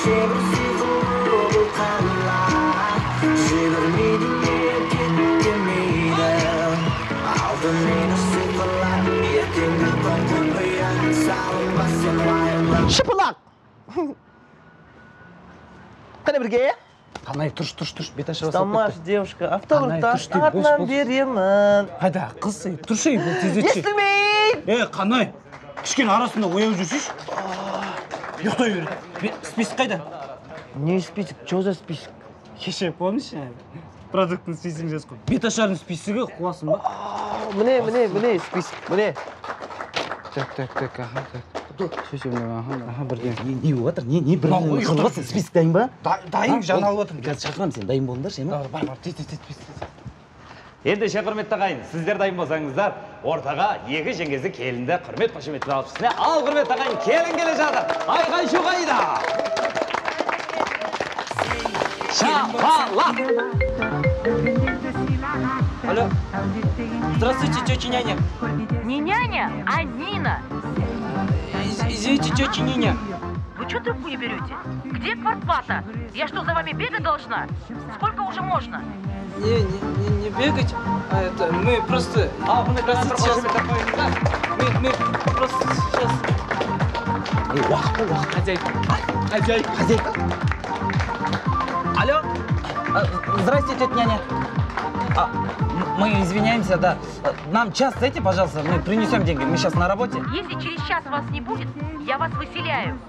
Жебір сиқырлы бұл қала, жібермейді не кет демейді. Алдымен сиқырлап, ертеңгі күн құпия, салынба сен уайымға. Шапалақ! Қане бірге? Қанай, тұрш, тұрш, тұрш, бет ашып. Ұстамаш, девушка, автографты артынан беремін. Қайда, қыз, тұршы, бұл тездетші. Естілмей! Е, Қанай, кішкене арасында ояу жүрсейші. Ұйықтай бер. Список қайда? Не список? Чё за список? Кеше, помнишь, продукттың списогін жазып қой. Беташардың списогі қуасың ба? Міне, міне, міне, список, міне. Так, так, так, аха, так. Аха, бірден. Не болып жатыр? Не, бірден қылып жатсың? Список дайын ба? Дайын, жаңа алып жатырмын. Қазір шақырамын сені, дайын болыңдаршы, ема? Бар, бар, тез, тез, тез, тез. Ендеше, құрметті ағайын, сіздер дайын болсаңыздар, ортаға екі жеңгесі келінді құрмет қошеметпен алып шықсын. Ал, құрметті ағайын, келін келе жатыр. Айқай шу қайда? Шапалақ! Алло. Здравствуйте, тетя няня. Не няня, а Нина. Извините, тетя Ниня. Вы что трубку не берете? Где квартплата? Я что, за вами бегать должна? Сколько уже можно? Не бегать, а это мы просто... А, мы просто сейчас... Мы просто сейчас... Уақыт, хозяйка. Хозяйка. Хозяйка? Алло. Здрасте, тетя няня. Мы извиняемся, да. Нам час дайте, пожалуйста, мы принесем деньги. Мы сейчас на работе. Если через час вас не будет, я вас выселяю.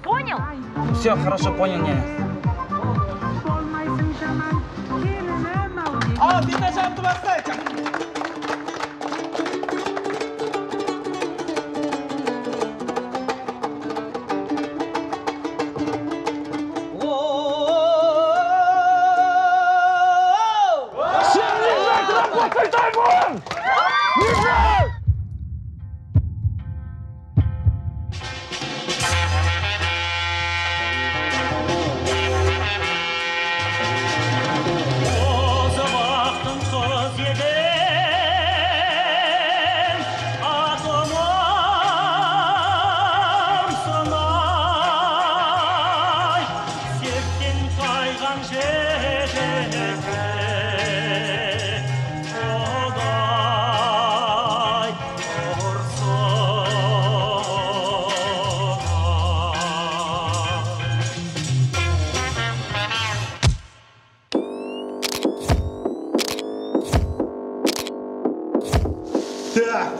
Понял? Все, хорошо, понял, няня. А, беташарды бастайық.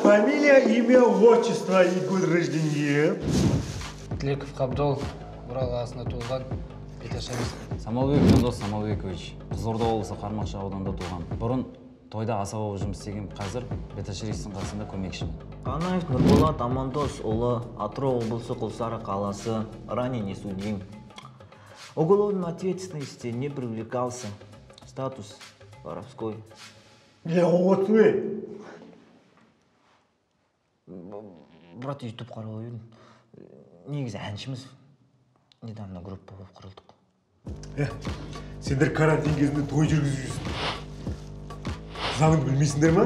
Фамилия, имя, отчество и год рождения. Тілеков Қабдол, Орал қаласында туылған, беташарist. Самалбек Жандос Самалбекович, Қызылорда облысы Қармақшы ауданында туған. Бұрын тойда асаба болып жұмыс істеген, қазір беташаристің қасында көмекшімін. Қанаев Нұрболат Амандос ұлы, Атырау облысы Құлсары қаласы, ранее не судим. Уголовной ответственности не привлекался. Статус воровской. Не, вот вы. Брат, ютуб қарап едім. Негізі әншіміз. Недавно группа болып құрылдық. Сендер карантин кезінде той жүргізіп жүрсің. Заңды білмейсіңдер ма?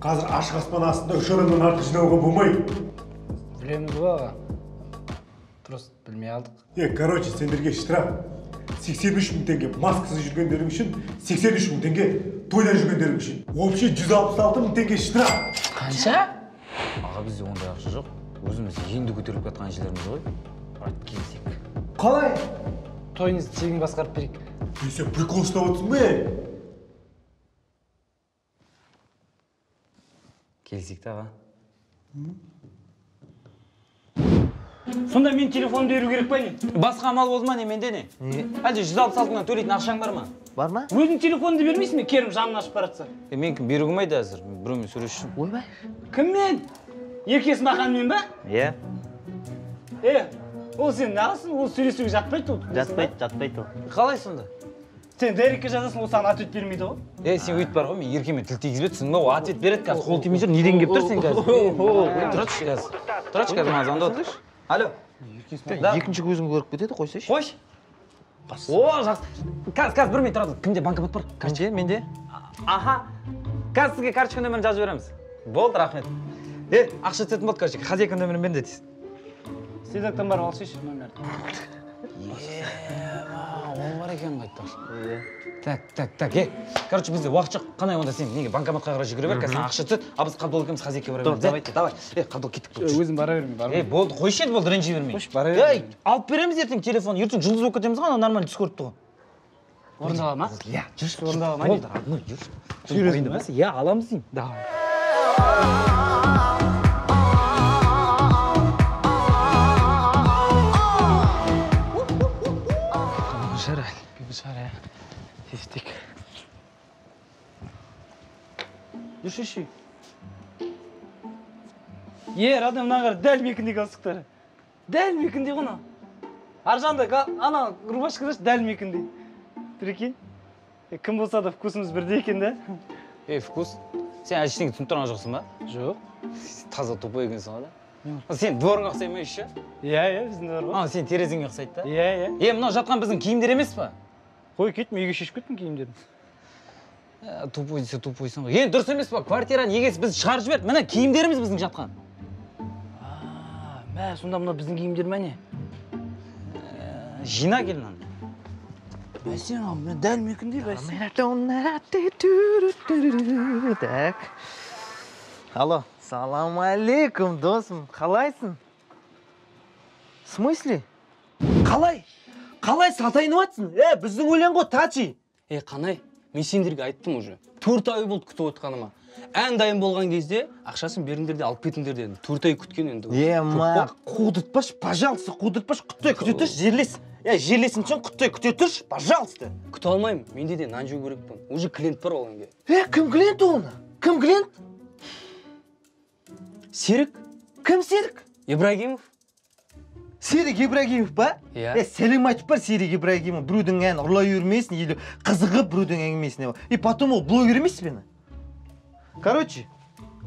Қазір ашық аспан астында 3 адамнан артық жинауға болмайды. Білеміз ғой, аға. Просто білмей алдық. Короче, сендерге штраф 83 мың теңге маскасыз жүргендерің үшін, 83 мың теңге тойда жүргендерің үшін. Общий 166 мың теңге штраф. Қанша? Аға, бізде ондай ақша жоқ. Өзіміз енді көтеріліп жатқан әншілерміз ғой. Брат, келсек. Қалай? Тойыңызды тегін басқарып берейік. Сен прикол ұстап отырсың ба? Келсек те, аға. Сонда мен телефонымды беру керек па не? Басқа амал болды ма не менде не? Әлде 166 мыңнан төлейтін ақшаң бар ма? Бар ма? Өзің телефоныңды бермейсің бе? Керім жанын ашып баратса. Менікі беруге болмайды әзір. Біреумен сөйлесіп жүрмін. Ойбай. Кіммен? Еркесі Маханмен ба? Иә. Ол сен нағызсың, ол сөйлесуге жатпайды ол. Жатпайды, жатпайды ол. Қалай сонда? Сен директке жазасың, ол саған ответ бермейді ғой. Сен өйтіп бар ғой, мен еркеме тіл тигізбе, түсіндің ба? Ол ответ береді қазір, қол тимей жүр, неден келіп тұр сен қазір? Тұрашы қазір. Тұрашы қазір, маған звондап отыр. Алло. Екінші көзің көріп кетеді, қойсайшы. Қойшы. О, жақсы. Қазір, қазір, бір минут тұрады. Кімде банкомат бар? Менде, менде. Аха. Қазір сізге карточка нөмірін жазып жібереміз. Болды, рахмет. Ақша түсетін болды, короче. Хозяйка нөмірін бер де тез. Седоктан барып алсайшы номерді. Ол бар екен ғой айтпақшы. Так, так, так, короче, бізде уақыт жоқ. Қандай онда сен неге банкоматқа қарай жүгіре бер, қазір ақша түседі, а біз Қабдол екеуміз хозяйке бара береміз. Давайте, давай. Қабдол, кеттік. Өзім бара бермей, бара бермей. Болды, қойшы енді, болды, ренжи бермей. Қойшы, бара бермей. Алып береміз ертең телефон, ертең жұлдыз болып кетеміз ғой, ана нормально түс көріпті ғой. Орындала ма? Иә, жүрші. Орындала ма? Болды, родной, жүрші. Серьезно ма? Иә, аламыз деймін. Давай. Тестик. Жүрші. Родной, мына қара, дәл мекіндей галстуктары. Дәл мекіндей ғой мына. Ар жағында ана рубашка қарашы, дәл мекіндей. Прикинь. Кім болса да вкусымыз бірдей екен да. Вкус? Сен әлі ештеңе түсініп тұрған жоқсың ба? Жоқ. Таза тупой екенсің ғой да. Сен дворыңа ұқсай ма еще? Иә, біздің двор ғой. Сен терезеңе ұқсайды да? Иә. Мынау жатқан біздің киімдер емес па? Қой, кеттім, үйге шешіп кеттім киімдерін. Тупой десе тупойсың ғой. Енді дұрыс емес па? Квартираның егесі бізді шығарып жіберді. Міне киімдеріміз біздің жатқан. Мә, сонда мынау біздің киімдер ме не? Жина кел мынаны. Бәсе, мына дәл мекіндей, бәсе. Так. Алло, салам алейкум, досым. Қалайсың? В смысле? Қалай? Қалай сатайын атсың? Біздің өлең ғой, тачи. Қанай, мен сендерге айттым уже. 4 ай болды күтіп отқаныма. Ән дайын болған кезде ақшасын беріңдер де алып кетіңдер дедім. 4 ай күткен енді. Ма, қудыртпашы, пожалуйста, қудыртпашы, күтті, күте тұршы, жерлес. Жерлесің үшін күтті, күте тұршы, пожалуйста. Күте алмаймын, менде де нан жеу керекпін. Уже клиент бар ол әнге. Кім клиент оны? Кім клиент? Серік. Кім Серік? Ибрагимов. Серік Ибрагимов па? Иә. Сәлем айтып бар Серік Ибрагимов. Біреудің әнін ұрлай бермесін, или қызығып біреудің әңгімесіне. И потом ол блогер емес пе? Короче,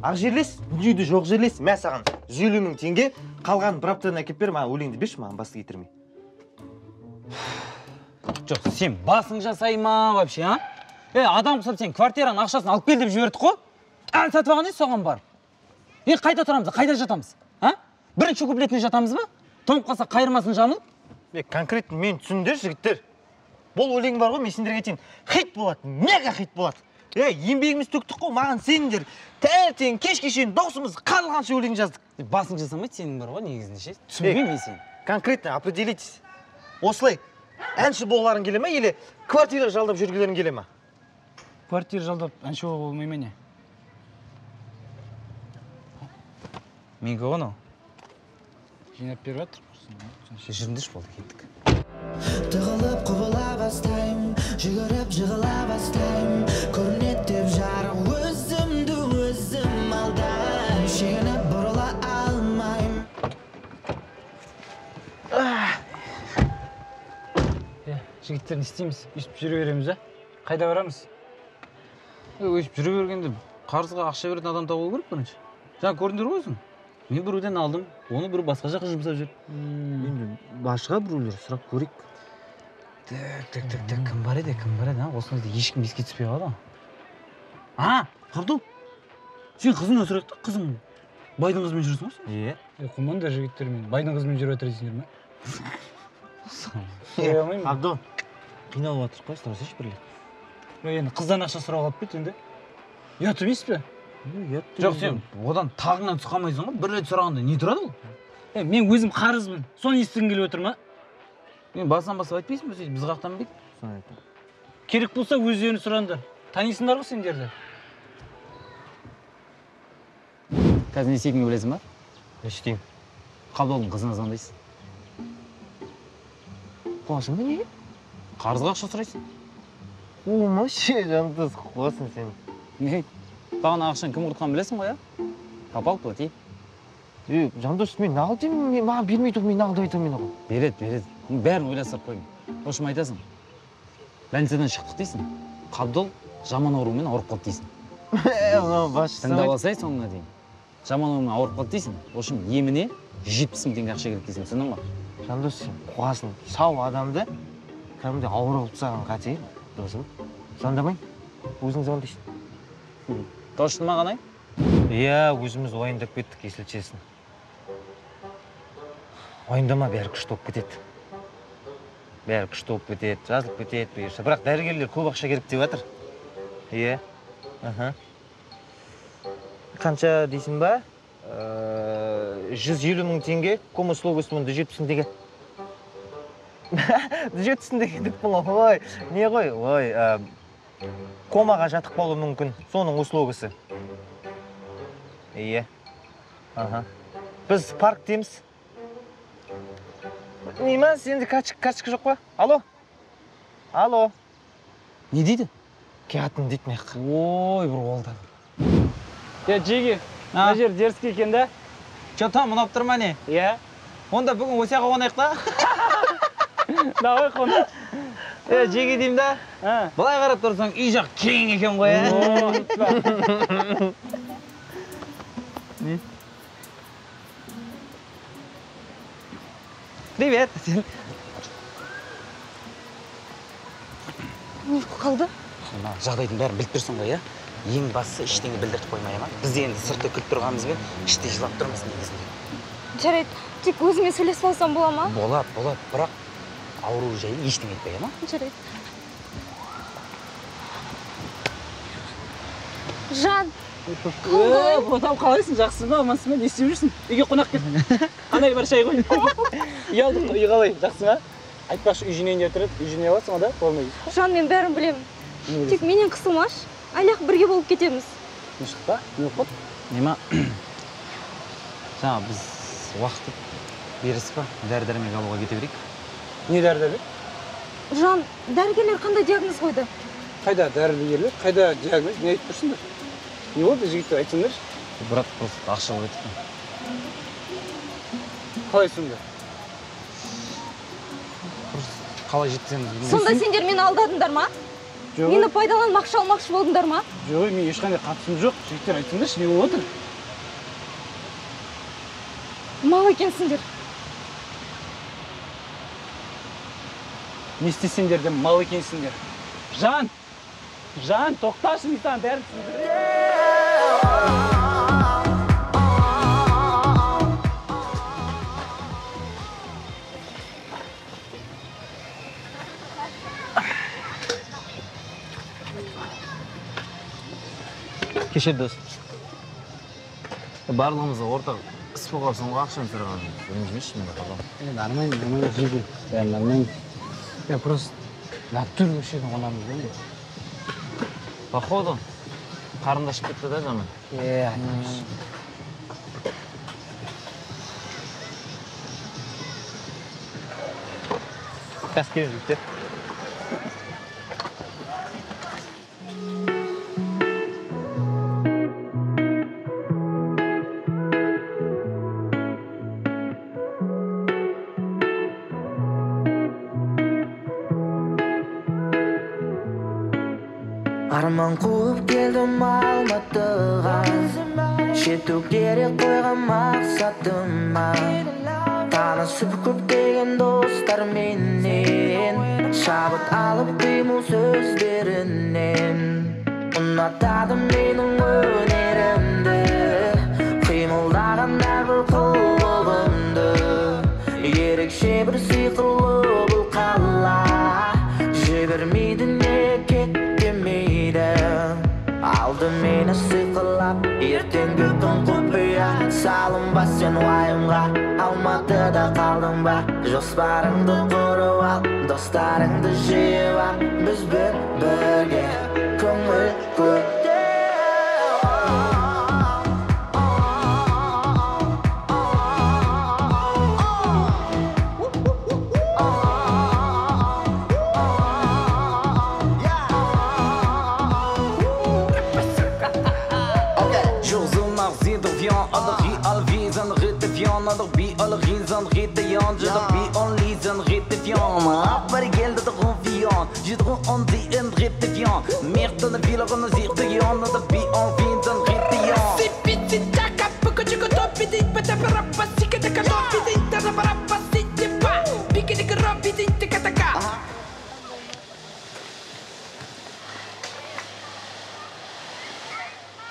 ақ жерлес, дүниеде жоқ жерлес, мә саған 150 000 теңге, қалғанын бір аптадан әкеп бер, маған өлеңді берші, маған басты кетірмей. Жоқ, сен басың жасай ма вообще, а? Адам құсап сен квартираның ақшасын алып кел деп жібердік қой. Ән сатып алған ес соған барып. Қайда тұрамыз, қайда жатамыз? А? Бірінші куплетіне жатамыз ба? Тоңып қалса қайырмасын жамылып? Конкретно мен түсіндер, жігіттер. Бұл өлең бар ғой, мен сендерге айтайын. Хит болады, мега хит болады. Еңбегіміз төктік қой, маған сендер. Таңертең кешке шейін даусымыз қарылғанша өлең жаздық. Басың жасамайды сенің бар ғой негізінде ше? Түсінбеймін мен сені. Конкретно определитесь. Осылай әнші болғыларың келе ме, или квартира жалдап жүргілерің келе ме? Квартира жалдап әнші болуға болмай ма не? Менікі ғой анау. Жинап беріп жатыр. Жүріңдерші, болды, кеттік. Тығылып құбыла бастайым, жүгіріп жығыла бастайым, көрінеді деп жарық өзімді өзім алдайым, шегініп бұрыла алмайым. Жігіттер, не істейміз? Өйстіп жүре береміз, а? Қайда барамыз? Өйстіп жүре бергенде қарызға ақша беретін адам табу керек бірінші. Жаңа көрдіңдер ғой өзің. Мен біреуден алдым, оны біреу басқа жаққа жұмсап жүр. Енді басқа біреулер сұрап көрейік. Так, так, так, так, кім бар еді, кім бар еді, а? Осыны ешкім еске түспей қалды. А, Қабдол, сен қызыңнан сұрайық та, қызың байдың қызымен жүрсің ғой сен? Иә. Қумаңдар жігіттер, мен байдың қызымен жүріп жатыр дейсіңдер ме? Сұрай алмаймын. Қабдол, қиналып жатырық қой, сұрасайшы бірлік. Енді қыздан ақша сұрап алып кет енді. Ұят емес пе? Жоқ, сен одан тағыңнан түсе қалмайсың ғой, бір рет сұрағанда не тұрады ол? Мен өзім қарызбын, соны естігің келіп отыр ма? Мен басынан басып айтпайсың ба, сөйтіп біз қаяқтан білейік? Керек болса өздерің сұраңдар. Танисыңдар ғой сендерді. Қазір не істейтініңді білесің ба? Не істеймін? Қабдолдың қызына звондайсың. Қуасың ба неге? Қарызға ақша сұрайсың. Қумашы, жандос, қуасың сен. Не? Бағана ақшаны кім құртқанын білесің ғой, а? Попал, плати. Жандос, мен нағыл деймін, маған бермейді ғой, мен нағыл деп айтамын ғой. Береді, береді. Бәрін ойластырып қойдым. В общем, айтасың. Больницадан шықтық дейсің. Қабдол жаман аурумен ауырып қалды дейсің. Тыңдап алсай соңына дейін. Жаман аурумен ауырып қалды дейсің. В общем, еміне 70 000 теңге ақша керек дейсің, түсіндің ба? Жандос, сен қуасың. Сау адамды кәдімгідей ауру қылып тастаған қате, досым. Звондамай, өзің звондайсың. Точно ма, Қанай? Иә, өзіміз уайымдап кеттік, если честно. Уайымдама, бәрі күшті болып кетеді. Бәрі күшті болып кетеді, жазылып кетеді бұйырса. Бірақ дәрігерлер көп ақша керек деп жатыр. Иә. Аха. Қанша дейсің ба? 150 мың теңге, кома услугасы 170 мың теңге. 170 мың теңге деп бұл ой, не ғой? Ой, комаға жатып қалуы мүмкін, соның услугасы. Иә. Аха. Біз парктеміз. Не ма, сенде карточка жоқ па? Алло? Алло? Не дейді? Келатын дейді мына жаққа. Ой, бір ол да. Е, Жеге, мына жер дерзкий екен да? Че там, ұнап тұр ма не? Иә. Онда бүгін осы жаққа қонайық та? Давай қонайық. Е, Жеге деймін да? Былай қарап тұрсаң, үй жақ кең екен ғой, ә? Не? Привет. Не қалды? Жағдайдың бәрін біліп тұрсың ғой, иә? Ең бастысы ештеңе білдіртіп қоймай ма? Біз енді сыртта күліп тұрғанымызбен іште жылап тұрмыз негізінде. Жарайды, тек өзіме сөйлесіп алсам бола ма? Болады, болады, бірақ ауру жайлы ештеңе айтпай ма? Жарайды. Жан! Отам, қалайсың, жақсың ба, амансың ба, не істеп жүрсің? Үйге қонақ кел. Қандай бар шай қой? Үй алдық, үй қалай, жақсы ма? Айтпақшы, үй жинайын деп тұр еді, үй жинай аласың ғой да, болмай. Жан, мен бәрін білемін. Тек менен қысылмашы, әлі-ақ бірге болып кетеміз. Не шықты па? Не болып қалды? Не ма? Жаңа біз уақыт беріс па? Дәрі-дәрмек алуға кете берейік. Не дәрі-дәрмек? Жан, дәрігерлер қандай диагноз қойды? Қайда дәрігерлер, қайда диагноз, не айтып тұрсыңдар? Не болды, жігіттер, айтсаңдаршы. Брат, просто ақша алып кетті. Қалай сонда? Қалай жеткіземіз? Сонда сендер мені алдадыңдар ма? Жоқ. Мені пайдаланып ақша алмақшы болдыңдар ма? Жоқ, мен ешқандай қатысым жоқ. Жігіттер, айтсаңдаршы, не болып отыр? Мал екенсіңдер. Не істесеңдер де мал екенсіңдер. Жан! Жан, тоқташы, мен саған бәрін түсіндірейін. Кешір, дос. Барлығымызға ортақ іс болған соң ақшаны сұраған. Ренжімеші мен қалам. Нормально, нормально, жеге. Бәрі нормально. Я просто натурно осы жерден қонамыз ғой. Походу, қарынды ашып кетті да жаман. Е, айтпашы. Қазір келеміз, жігіттер. Арман қуып келдім Алматыға, жету керек қойған мақсатыма. Танысып көптеген достарменен, шабыт алып қимыл сөздерінен. Ұнатады менің өнерімді, қимылдаған әрбір қылығымды. Ерекше бір сиқырлы бұл қала, жібермейді не кет демейді. Алды мені сиқырлап, ертеңгі күн құпия. Салынба сен уайымға, Алматыда қалдың ба? Жоспарыңды құрып ал, достарыңды жиып ал, бізбен бірге көңіл көтер.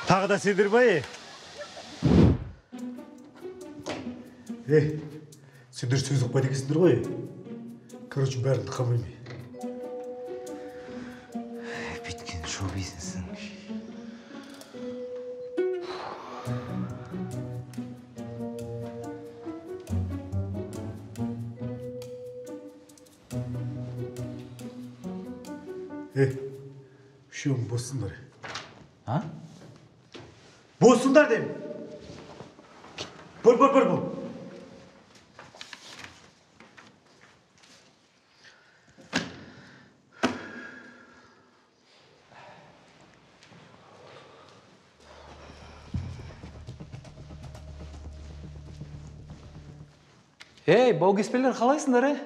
Тағы да сендер ма, е? Ей, сендер сөз ұқпайды екенсіңдер ғой. Короче, бәрін қамаймын. Біткен шоу бизнесің. Үшеуің боссыңдар. А? Боссыңдар деймін. Бір, бір, бір бұл. Ей, баукеспелер, қалайсыңдар, е?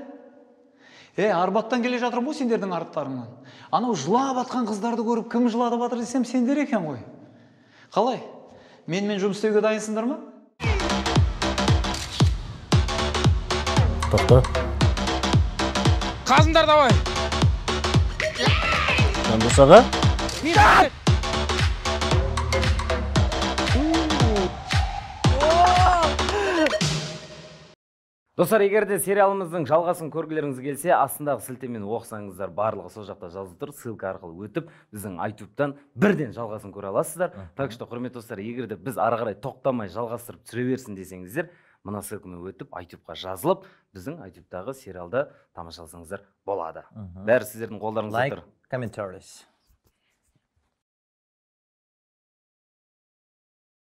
Ей, Арбаттан келе жатырмын ғой сендердің арттарыңнан. Анау жылап атқан қыздарды көріп, кім жылатып жатыр десем, сендер екен ғой. Қалай? Менімен жұмыс істеуге дайынсыңдар ма? Тоқта. Қазыңдар давай. Жандос аға. Достар, егер де сериалымыздың жалғасын көргілеріңіз келсе, астындағы сілтемені оқысаңыздар, барлығы сол жақта жазылып тұр, ссылка арқылы өтіп, біздің iTube'тан бірден жалғасын көре аласыздар. Так что, құрметті достар, егер де біз ары қарай тоқтамай жалғастырып түсіре берсін десеңіздер, мына ссылкамен өтіп, iTube'қа жазылып, біздің iTube'тағы сериалды тамашаласаңыздар болады. Бәрі сіздердің қолдарыңызда тұр. Like, commentaries.